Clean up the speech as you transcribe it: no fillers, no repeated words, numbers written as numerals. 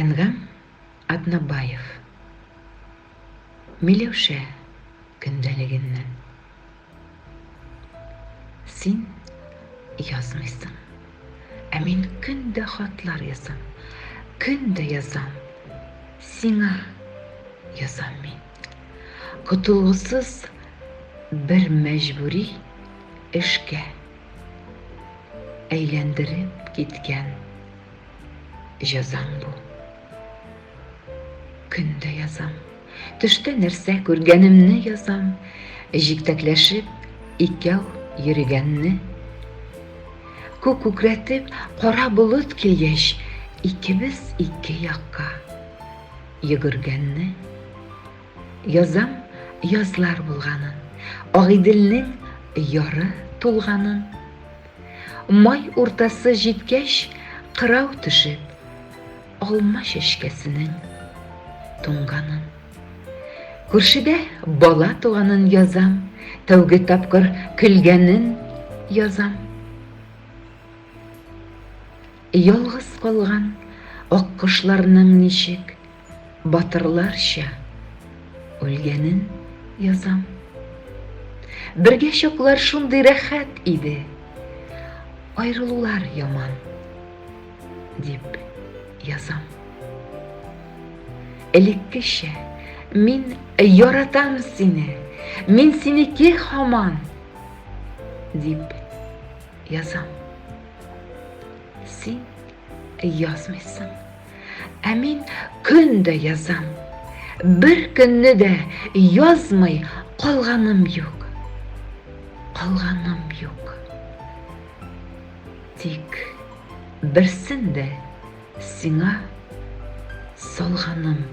Әнгам Атнабаев. Миләүшә көндәлегеннән. Син язмыйсың. Ә мин көн дә хатлар язам. Көн дә язам. Сиңа язам мин. Котылгысыз бер мәҗбүри эшкә әйләндереп киткән җәзаң бу. Көн дә язам. Төштә нәрсә күргәнемне язам. Җитәкләшеп икәү йөрегәнне. Күк күкрәтеп кара болыт килгәч, икебез ике якка йөгергәнне. Язам язлар булганын, Агыйделнең яры тулганын. Май уртасы җиткәч, кырау төшеп, алма чәчкәсенең туңганын. Күршедә бала туганын язам, тәүге тапкыр көлгәнен язам. Ялгыз калган аккошларның ничек батырларча үлгәнен язам. Бергә чаклар шундый рәхәт иде, аерылулар яман, дип язам. Элеккечә мин яратам сине, мин синеке һаман, дип язам. Син язмыйсың. Ә мин көн дә язам. Бер көнне дә язмый калганым юк. Калганым юк. Тик берсен дә сиңа салганым.